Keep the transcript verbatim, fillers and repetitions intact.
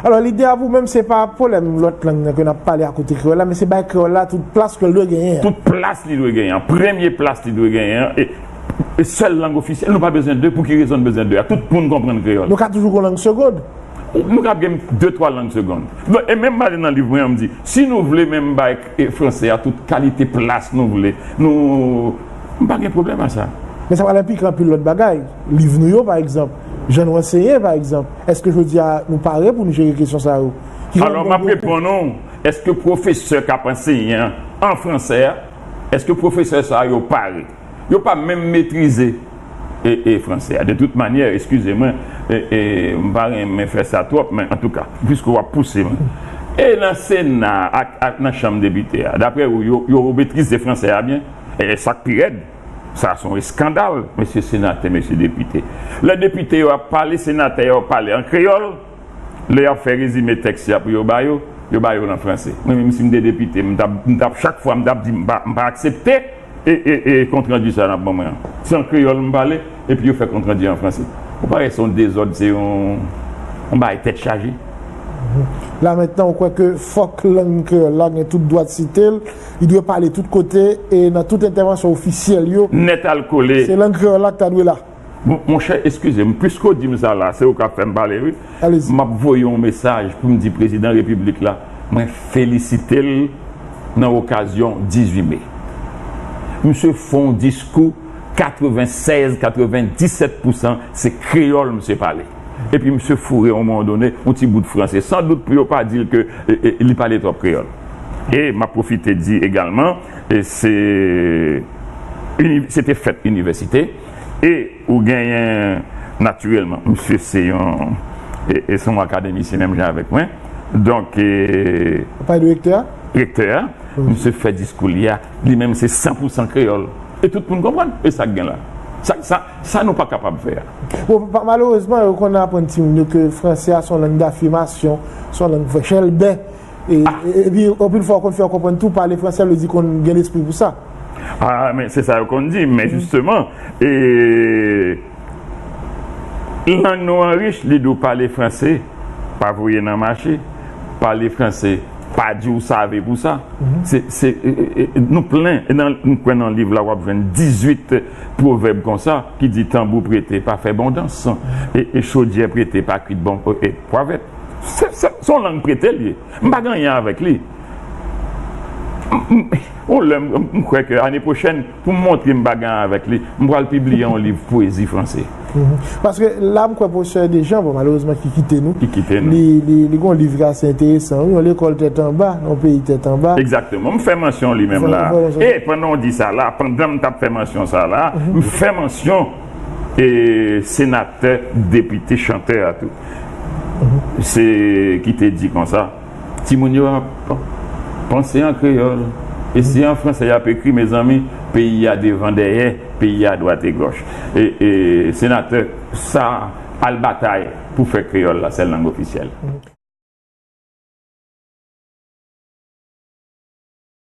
Alò, lide a pou mwen, se pa pwoblèm lòt lang nan ke n ap pale akote kreyòl la, men se bay kreyòl la tout plas ke l dwe genyen an. Tout plas li dwe genyen an. Premye plas li dwe genyen an. E, e sèl lang ofisyèl, nou pa bezwen de. Pou ki rezon n bezwen de a? Tout moun konprann kreyòl. Nou ka toujou gen lang segonn. Nou ka gen de, twa lang segonn. Bon, e menm m pale nan liv mwen an, m di, si nou vle menm bay e franse a tout kalite plas nou vle, nou, m pa gen pwoblèm a sa. Men sa pral enplike anpil lòt bagay. Liv nou yo, pa egzanp. Jan nou ansenye, pa egzanp. Èske jodi a nou pare pou nou jere kesyon sa yo? Ki jan nou... Alò, m ap reponn ou, èske pwofesè k ap ansenye an, an franse a, èske pwofesè sa yo pare? Yo pa menm metrize e, e franse a. De tout manyè, eskize mwen, e, e, m pa renmen fè sa twòp, men antouka, piske w ap pouse mwen. E nan Sena ak, ak nan Chanm Depite a, daprè ou, yo, yo metrize franse a byen? E sa k pi rèd, sa se yon eskandal, mesye senatè, mesye depite. Lè depite yo ap pale, senatè yo ap pale an kreyòl, lè y ap fè rezime tèks la pou yo ba yo, yo ba yo l an franse. Mwen menm, si m te depite, m t ap, m t ap, chak fwa, m t ap di, m pa, m pa aksepte e, e, e kontrandi sa n ap ban mwen an. Se an kreyòl m pale, epi yo fè kontrandi an franse. Ou pa wè se yon dezòd, se yon, yon bagay tèt chaje? La mentnan, ou kwè ke fòk lang kreyòl la gen tout dwa site l, li dwe pale tout kote e nan tout entèvansyon ofisyèl yo. Nèt al kole. Se lang kreyòl la ki ta dwe la. Bon, monchè, eskize m, piske w di m sa la, se ou k ap fè m pale, wi. Alezi. M ap voye yon mesaj pou m di prezidan repiblik la, mwen felisite l nan okazyon dizuit me. Misye fè yon diskou, katrevensèz, katrevenndisèt pousan se kreyòl misye pale. Epi misye foure yon moman done yon ti bout franse, san dout pou yo pa di l ke e, e, li pale twòp kreyòl. E m ap pwofite di egalman, e se, se te fèt inivèsite, e ou genyen, natirèlman, misye se yon, e, e se yon akademisyen menm jan avèk mwen. Donk, e, Ou pale de rektè a? Rektè a, misye fè diskou li a, li menm se san pousan kreyòl. E tout moun konprann, e sa k gen la. Sa, sa, sa nou pa kapab fè a. Bon, pa, malerezman, yo konn aprann timoun yo ke franse a se yon lang dafimasyon, se yon lang chèlbè. E, e, epi, anpil fwa, yo konn fè yo konprann tou, pale franse a vle di konn gen lespri pou sa. Ah, men se sa yo konn di, men jisteman, e, lang nou an rich, li di w pale franse, pa voye nan mache, pale franse, pa di w save pou sa. Se, se, e, e, e, nou plen, e nan, m kwè nan liv la, w ap jwenn dizuit pwovèb konsa, ki di tanbou prete, pa fè bon dans, e, e chodyè prete, pa kwit bon, e, pwa vèt. Se, se, se yon lang prete l ye. M pa gen anyen avèk li. M, m, yon lè, m, m kwè ke ane pwochèn, pou m montre m pa gen anyen avèk li, m pral pibliye yon liv pwezi franse. Paske la, m kwè pwofesè Dejean, bon, malerezman, ki kite nou. Ki kite nou. Li, li, li gen yon liv ki ase enteresan, wi, yon lekòl tèt anba, yon peyi tèt anba. Egzakteman. M fè mansyon li menm la. E pandan w di sa la, pandan m t ap fè mansyon sa la, m fè mansyon e senatè, depite, chantè a tou. Se ki te di konsa, timoun yo ap panse an kreyòl. E si an franse y ap ekri, mezanmi, peyi a devan dèyè, peyi a dwat e gòch. E, e senatè, sa al batay pou fè kreyòl la sèl lang ofisyèl.